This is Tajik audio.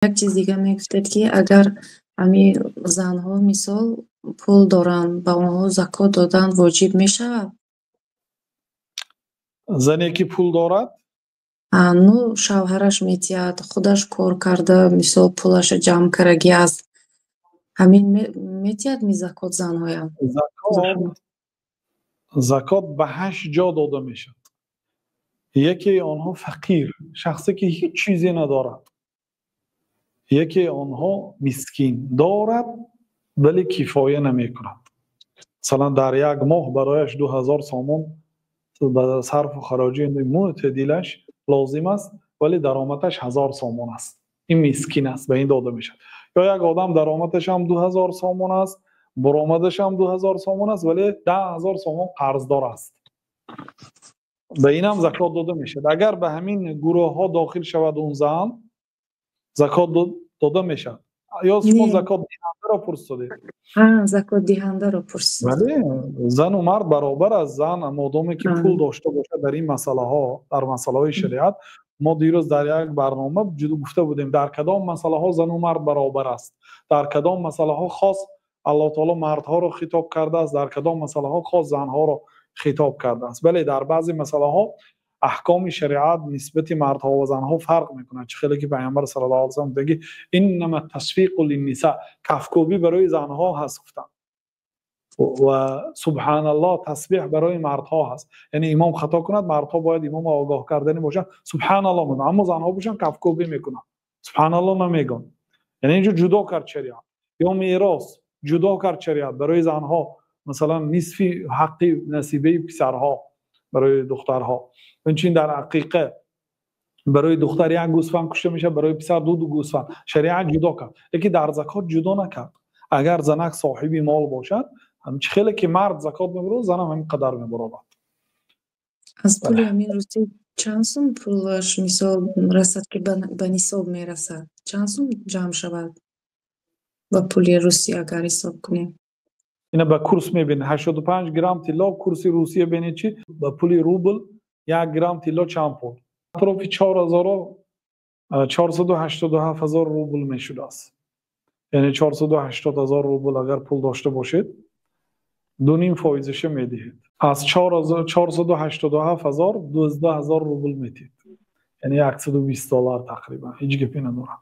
Як чиз дига мегуфтед, ки агар ҳамин занҳо, мисол, пул доранд, ба онҳо закот додан воҷиб мешавад? Зане ки пул дорад? Ну, шавҳараш метиҳад, худаш кор карда, мисол, пулаша ҷамъ кардагӣ аст. Ҳамин метиҳад ми закот занҳоям? Закот ба ҳашт ҷо дода мешавад. Якеи онҳо фақир, шахсе ки ҳеҷ чизе надорад. Якеи онҳо мискин, дорад, вале кифоя намекунад. Масалан, дар як моҳ барояш 2000 сомон ба сарфу хароҷи мӯътадилаш лозим аст, вале даромадаш 1000 сомон аст. Ин мискин аст, ба ин дода мешавад. Ё як одам даромадашам 2000 сомон аст, буромадашам 2000 сомон аст, вале 10 000 сомон қарздор аст. Ба инам закот дода мешавад. Агар ба ҳамин гурӯҳҳо дохил шавад он зан, закот дода мешавад. Ё шумо закотдиҳандаро пурсидед? Закотдиҳандаро пурсид. Бале, зану мард баробар аст. Зан модоме ки пул дошта бошад, дар ин масъалаҳо, дар масъалаҳои шариат, мо дирӯз дар як барнома гуфта будем, дар кадом масъалаҳо зану мард баробар аст, дар кадом масъалаҳо хос Аллоҳ таоло мардҳоро хитоб кардааст, дар кадом масъалаҳо хос занҳоро хитоб кардааст. Бале, дар баъзе масъалаҳо аҳкоми шариат нисбати мардҳо ва занҳо фарқ мекунад. Чӣ хеле ки Пайғамбар саллаллоҳу алайҳи васаллам гуфтаги: «Иннама тасфиқу линниса», кафкӯбӣ барои занҳо ҳаст, гуфтанд, ва субҳаналлоҳ, тасбеҳ барои мардҳо ҳаст. Яъне имом хато кунад, мардҳо бояд имомро огоҳ кардани бошанд, субҳаналлоҳ мегӯянд, аммо занҳо бошанд, кафкӯбӣ мекунанд, субҳаналлоҳ намегӯянд. Яъне инҷо ҷудо кард шариат. Ё мерос ҷудо кард шариат барои занҳо, масалан, нисфи ҳаққи насибаи писарҳо барои духтарҳо. Инчунин дар ақиқа барои духтар як гӯсфанд кушта мешавад, барои писар ду гӯсфанд. Шариат ҷудо кард, лекин дар закот ҷудо накард. Агар занак соҳиби мол бошад, чӣ хеле ки мард закот мебурад, занам ҳамин қадар мебурад. Аз пули ҳамин рӯзи чанд сум пулаш, мисол, расад, ки ба нисоб мерасад? Чанд сум ҷамъ шавад ба пули русӣ агар ҳисоб кунем? Ина ба курс мебинед, 85 грамм тилло, курси Русия бинед, чи ба пули рубл 1 грамм тилло чанд пул. Атрофи 4487 ҳазор рубл мешудааст. Яъне 480 000 рубл агар пул дошта бошед, 2,5 фоизаша медиҳед. Аз 487 000 12 000 рубл медиҳед, яъне 120 доллар тақрибан. Ҳеҷ гапе надорад.